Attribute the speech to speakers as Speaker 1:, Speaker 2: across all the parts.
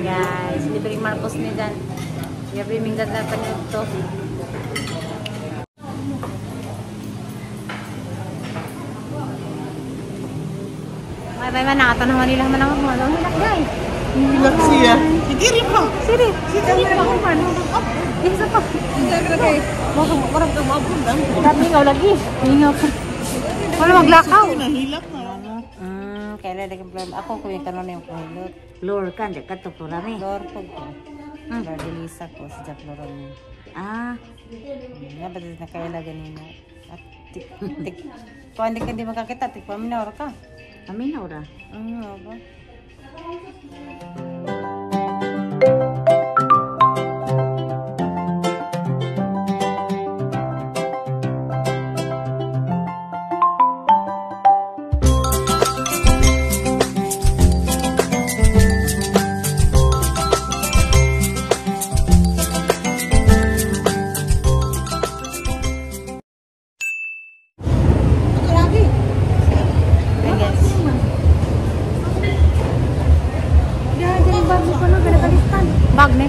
Speaker 1: Guys, libreng Marcos ni dyan. Libre minggat na panyugto. May may man nakatanaw nila man ang mga hilak guys.
Speaker 2: Hilak siya. Sige pa.
Speaker 1: Sige. Sige pa ko man. Isa pa.
Speaker 2: Marang ka mabundang.
Speaker 1: Mingaw lagi. Mingaw pa. Wala maglakaw.
Speaker 2: Nahilak na.
Speaker 1: Kailan lagi problem. Ako kuya kanon yung kuhilot.
Speaker 3: Lord kan de kato purami.
Speaker 1: Lor po ko. Lor Delisa ko sa Japloro niya.
Speaker 3: Ah,
Speaker 1: Nga ba na kaila ganina? At tik tik. Kung hindi ka di makakita, tik paminaw ka.
Speaker 3: Paminaw ra.
Speaker 1: Ba? Bag ne.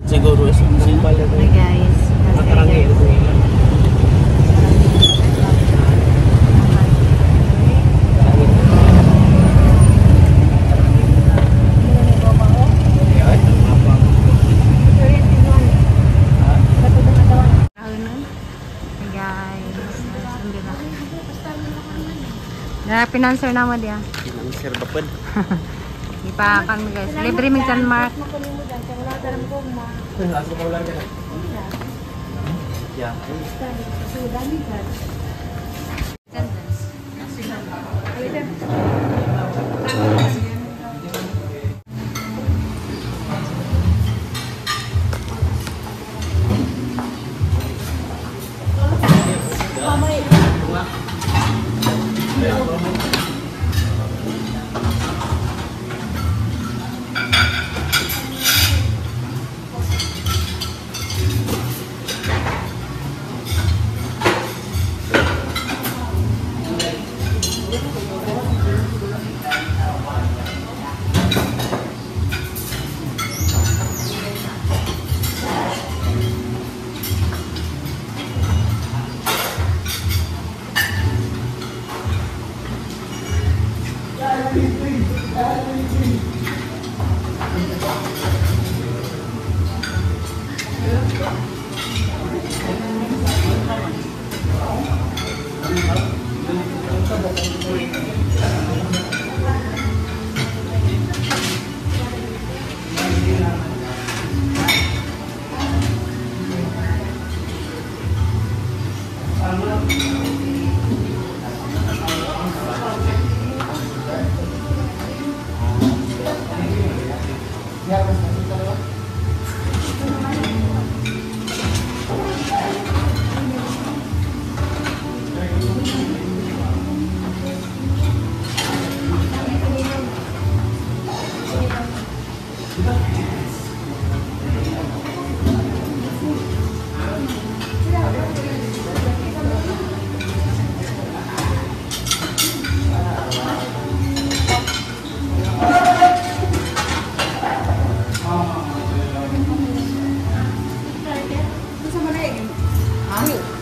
Speaker 2: Siguro is
Speaker 1: Hi guys. Hi guys. Na pinanser na mo diya.
Speaker 2: Pinanser ba pud?
Speaker 1: Ipakan mo guys. Libre mi San Mark.
Speaker 2: Yeah.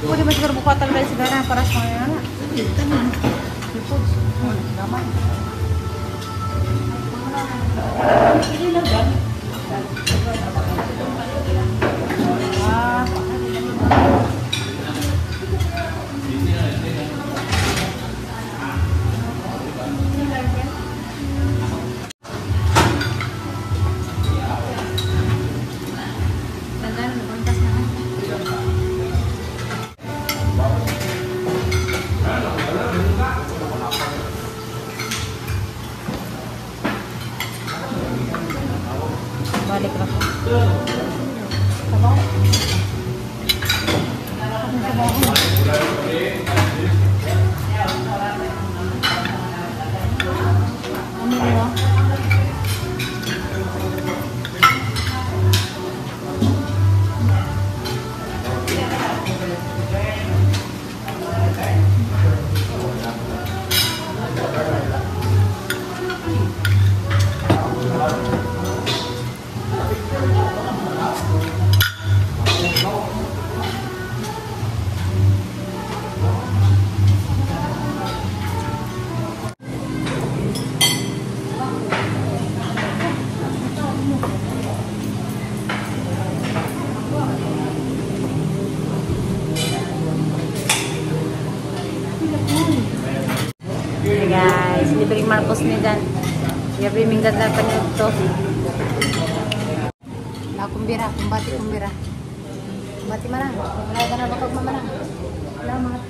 Speaker 1: Pwede ba siguro bukatan lang sigara para sa mga anak? Gamay. Ah. Dandan, buntas na. Balik ra ko. Sabaw. Ano niyo? Libreng Marcos ni Dan. Libre minggat na pa nito. Na kumbira, kumbati kumbira. Kumbati manang. Wala ka na bakag mamanang. Salamat.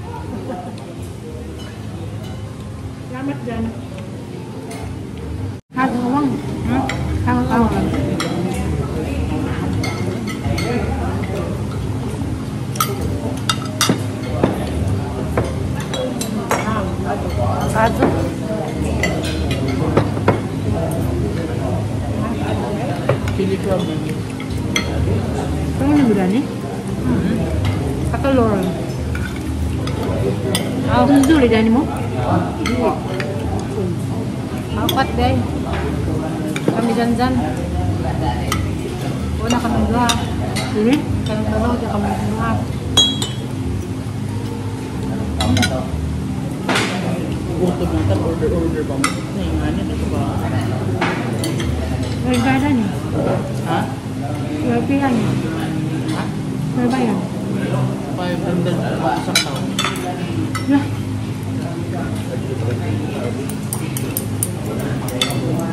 Speaker 4: Salamat dyan. Kagawang. Kagawang.
Speaker 1: Kazo.
Speaker 2: Chili crab.
Speaker 4: Ano na birani? Katalor. Ah, nzuri dani mo?
Speaker 1: Apat day. Kami dyan dyan. Una kami dua.
Speaker 4: Ini?
Speaker 1: Kami dalaw, di kami dua.
Speaker 2: Gusto mo tan order ba mo? Nainganin ito ba?
Speaker 4: May bayan ni.
Speaker 2: Ha?
Speaker 4: May pila ni.
Speaker 2: Ha?
Speaker 4: May bayan.
Speaker 2: 500 isang tao.
Speaker 4: Ya.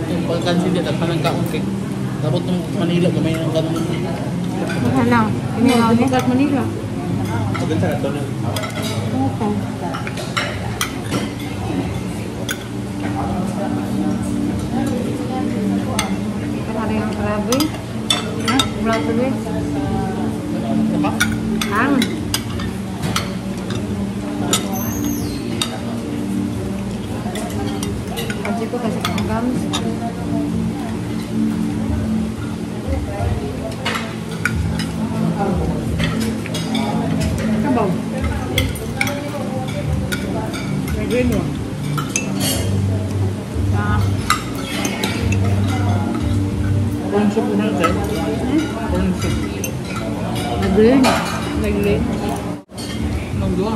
Speaker 2: Yung pagkansin dito, parang kaunti. Dapat nung Manila, gamay ng ganun.
Speaker 1: Wala lang. Inihaw ni.
Speaker 4: Bukat Manila. Oo.
Speaker 1: Ano yung grabe? Ha? Grabe.
Speaker 2: Diba?
Speaker 1: Ang. Kasi ko kasi kang gams.
Speaker 4: Kabaw. May green one.
Speaker 1: Ah.
Speaker 2: Corn soup na natin. Corn soup.
Speaker 1: May green.
Speaker 4: May green.
Speaker 2: Anong gawa?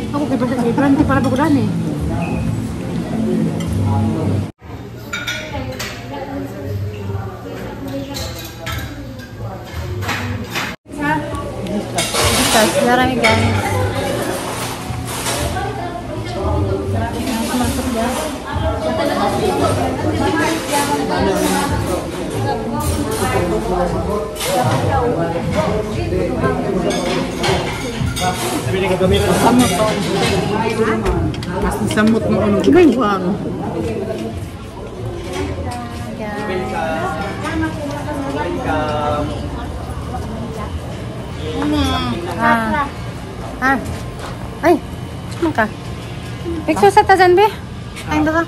Speaker 4: Ako kay basta kay brand para bagulan eh.
Speaker 1: Tapos, marami guys. Masuk ya.
Speaker 2: Samot to. Mas samot mo ano guwang.
Speaker 1: Ah. Ah. Ay. Ano ka? Picture sa tazan be. Ay, ka.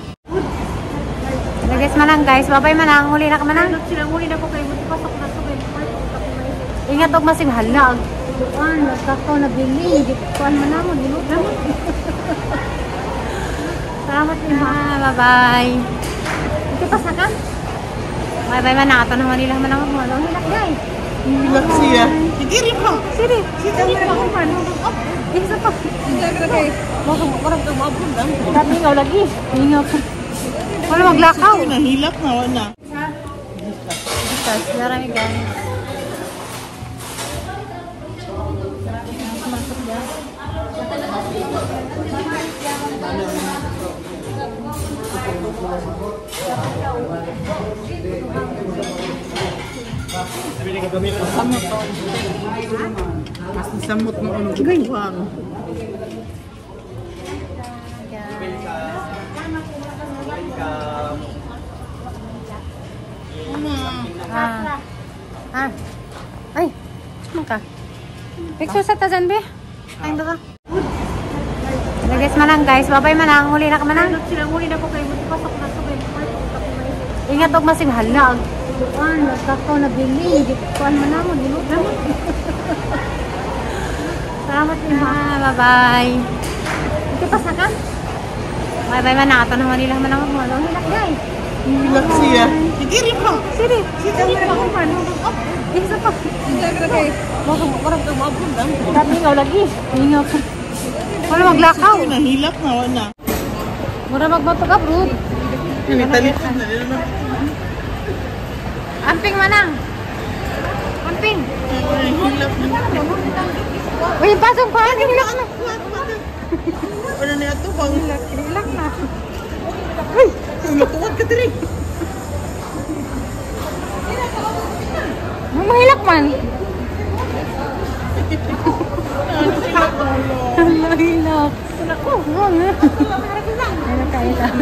Speaker 1: Guys, manang guys. Babay manang. Huli na ka manang.
Speaker 4: Sila huli na ko kay pasok na so kay
Speaker 1: Ingat og masing halag. Kuan, nagkakaw na bili. Kuan man namo, giluto. Salamat ma. Bye-bye. Ito pa sa ka? Bye-bye manang. Ato na Manila manang mo. Long hilak guys.
Speaker 2: Hilak siya. Sige pa.
Speaker 1: Sige. Sige pa. Isa pa. Dami nga lagi. Hingaw ka. Wala maglakaw.
Speaker 2: Nahilak na wala.
Speaker 1: Tapos, marami guys. Masuk ya.
Speaker 2: Samot to. Mas samot mo ano guwang.
Speaker 1: Ah. Ah. Ay. Ano ka? Picture sa tazan be. Ay, ka. Guys, manang guys. Babay manang. Huli na ka manang.
Speaker 4: Sila huli na ko kay pasok na so kay
Speaker 1: Ingat og masing halag. Kuan, nagkakaw na bili. Kuan man namo, giluto. Salamat ma. Bye-bye. Ito pa sa ka? Bye-bye manang. Ato na Manila manang mo. Long hilak guys.
Speaker 2: Hilak siya. Sige pa.
Speaker 1: Sige. Sige pa. Isa pa. Dami nga lagi. Hingaw ka. Wala maglakaw.
Speaker 2: Nahilak na wala.
Speaker 1: Mura magmoto ka, bro.
Speaker 2: Talikod na rin.
Speaker 1: Amping manang. Amping.
Speaker 2: Nahilak na.
Speaker 1: Uy, pasok pa! Hilak na!
Speaker 2: Ano na ito bang?
Speaker 1: Hilak na!
Speaker 2: Uy! Natuwad ka diri!
Speaker 1: Mahilak man! Hilak! Ako! Hilak ka, hilak.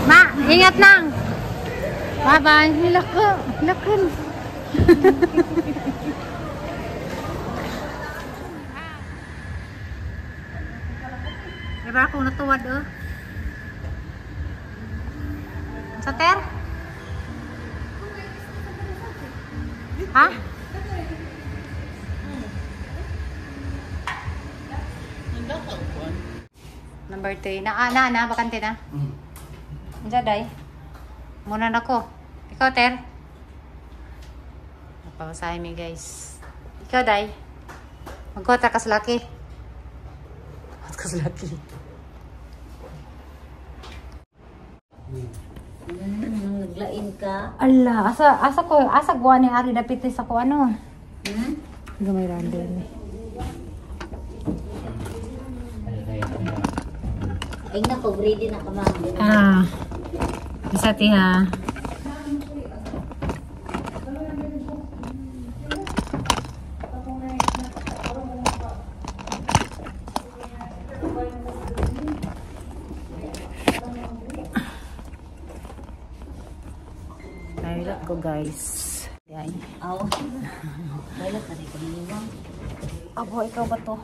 Speaker 1: Ma, ingat lang. Bye-bye. Hilak ko. Hilakon. Diba akong natuwad oh. Sa ter? Ha? Number 3. Na, bakante na. Diyan, day. Muna na ko. Ikaw, Ter. Napawasahin mi, guys. Ikaw, day. Magkota ka sa laki. Magkota ka sa laki.
Speaker 3: Naglain ka.
Speaker 1: Ala, asa ko, asa guwa ni Ari dapit sa ko ano. Gamay random.
Speaker 3: Ay nako, ready na ka ma'am.
Speaker 1: Ah. Isa ti ha. Ay, ko guys. Ay.
Speaker 3: Aw. Wala ka rin kaniwang.
Speaker 1: Abo, ikaw ba to?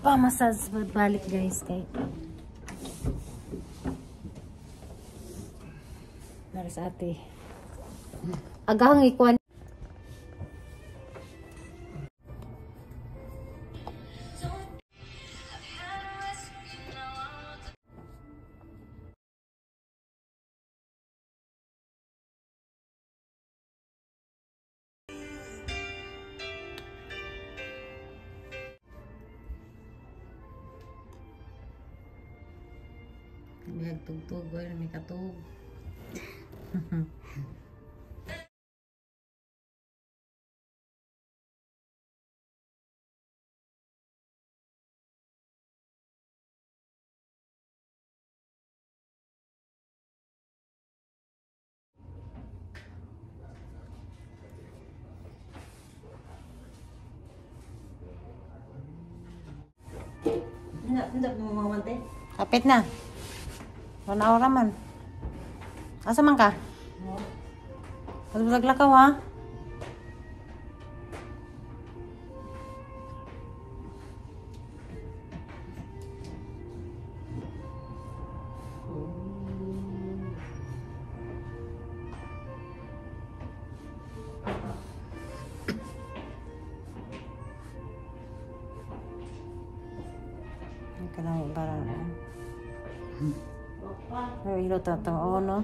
Speaker 1: Pamasas balik guys kay. Nara sa ate. Agahang ikuan. May tugtog, may katug.
Speaker 3: Hindi mo mamante.
Speaker 1: Kapit na. 1 hour man. Asa man ka? Paglaglakaw ha? Kanang barang na. Ay, ilo tato, no?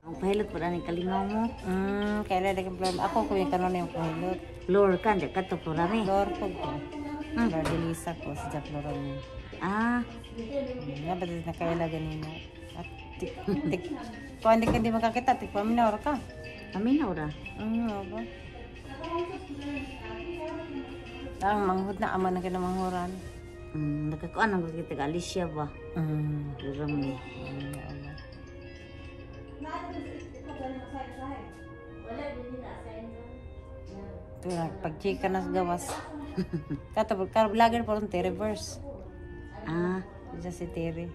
Speaker 3: Ang pahilot po na kalingaw mo.
Speaker 1: Kailan na problema. Ako ko yung kanon yung pahilot.
Speaker 3: Lord ka, di ka to rami.
Speaker 1: Lord ko ko. Lord Elisa ko, sa Jack Lord niya.
Speaker 3: Ah.
Speaker 1: Nga ba na kaila ganina? At tik tik. Kung hindi ka di makakita, tik paminaw ka.
Speaker 3: Paminaw ra.
Speaker 1: Ba? Ang manghud na ama na kinamanghuran.
Speaker 3: Nakakuan ang kita Alicia ba? Rami.
Speaker 1: Ito na, pag-chika na sa gawas. Kato, kar vlogger po rin, reverse.
Speaker 3: Ah,
Speaker 1: Diyan si Terry.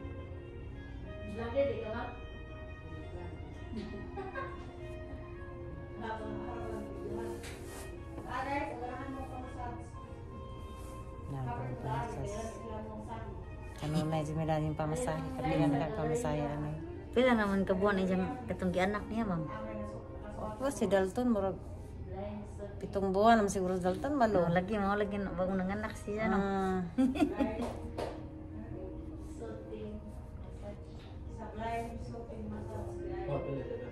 Speaker 1: Kanunay, si Melanie yung pamasahe. Kapila na pamasahe, ano.
Speaker 3: Pila naman ka buwan iyang katong gianak niya, ma'am.
Speaker 1: Oh, si Dalton, murag 7 buwan naman siguro si Dalton, malo.
Speaker 3: Oh, lagi mo lagi bago nanganak siya no.
Speaker 1: Ah.
Speaker 2: Oh, pila siya.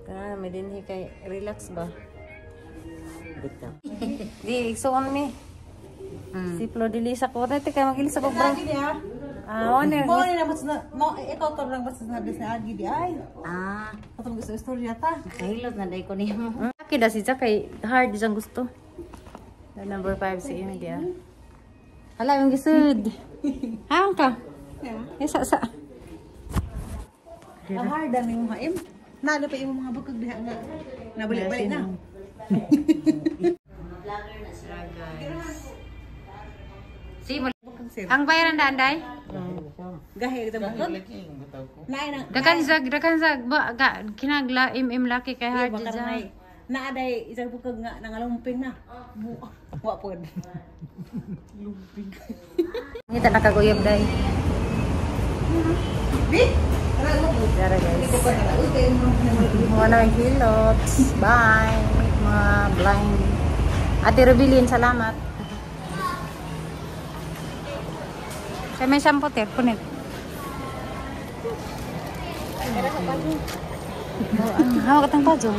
Speaker 1: Kana may dinhi kay relax ba?
Speaker 3: Bitaw.
Speaker 1: Di igsuon mi. Si Flo Dilisa ko na kay magilisa ko bro. Ah, one.
Speaker 4: Mo ni na na mo ikaw to lang basta na sa agi di ay.
Speaker 3: Ah,
Speaker 4: Katong gusto istorya ta.
Speaker 3: kahilot na day ko nimo.
Speaker 1: Aki da si Jack kay hard diyang gusto. The number 5 si Amy dia. Hala yung gisud. Hang ka. Eh sa sa.
Speaker 4: Ang hard ang imong haim. Nalo pa imong mga bukog diha nga. Nabalik-balik na.
Speaker 1: Si mo. Ang bayaran daan day?
Speaker 4: Gahi kita bukog.
Speaker 2: Lagi yung bataw ko.
Speaker 4: Naay na.
Speaker 1: Dakan sa ba ga kinagla im laki kay hard
Speaker 4: Baka
Speaker 1: dyan.
Speaker 4: nay. Naaday isang bukog nga nangalumping na. Wa pod.
Speaker 1: Ngita nakaguyab day.
Speaker 4: Bi? Tara mo.
Speaker 1: Dara guys.
Speaker 4: Uy, kayo mo.
Speaker 1: Wala may hilot. Bye. Mga blind. Ate Rubilin, salamat. Sa may shampoo, ter. Punit. Hawak katang pajo.